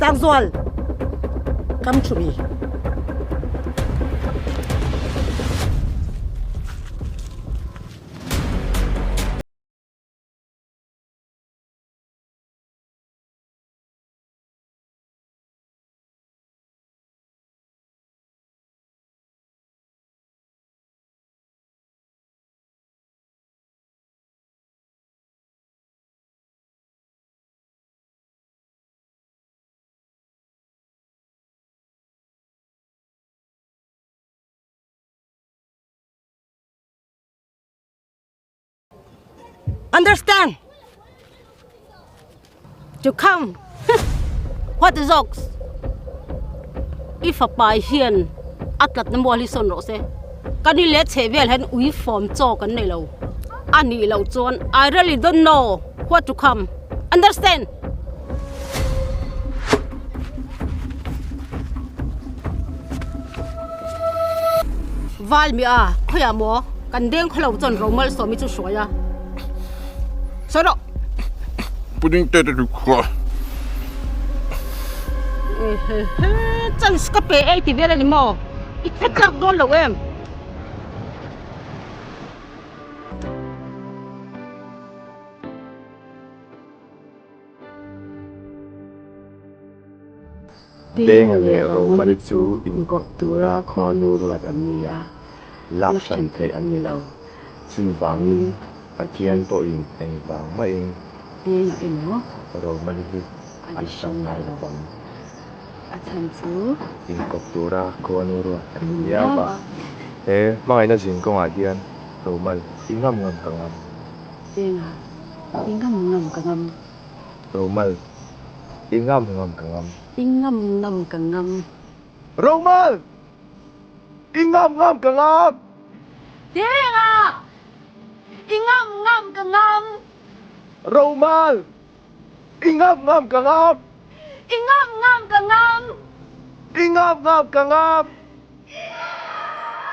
Sangzual, come to me. Understand? To come. What jokes? I fapa hian a tlatna mual hi sawn rawh se. Kan i let chhe vel hian ui fawm chaw kan nei lo. A nih loh chuan I really don't know what to come. Understand? Val mi a, khawiah maw kan deng khawlo chuan Romal sawmi chu hruai a. Sawi rawh. Pudding te te chu kha. Chance ka pe ei ti vel a ni maw? I hre chak dawn lo em? Denga leh Romani chu inkawp tura khuanu ruat an ni a, lak hran theih an ni lo. Chuvangin Pathian pawhin engvang mahin Denga emaw Romani hi an hrang ngai lo vang. A chhan chu inkawp tura khuanu ruat an ni miau a. He hmangaihna zin kawngah hian Romal i ngam ngam ka ngam. Denga i ngam ngam ka ngam. Romal, i ngam ngam ka ngam. I ngam ngam ka ngam. Romal, i ngam ngam ka ngam. Denga, i ngam ngam ka ngam. Romal, i ngam ngam ka ngam. I ngam ngam ka ngam. I ngam ngam ka ngam.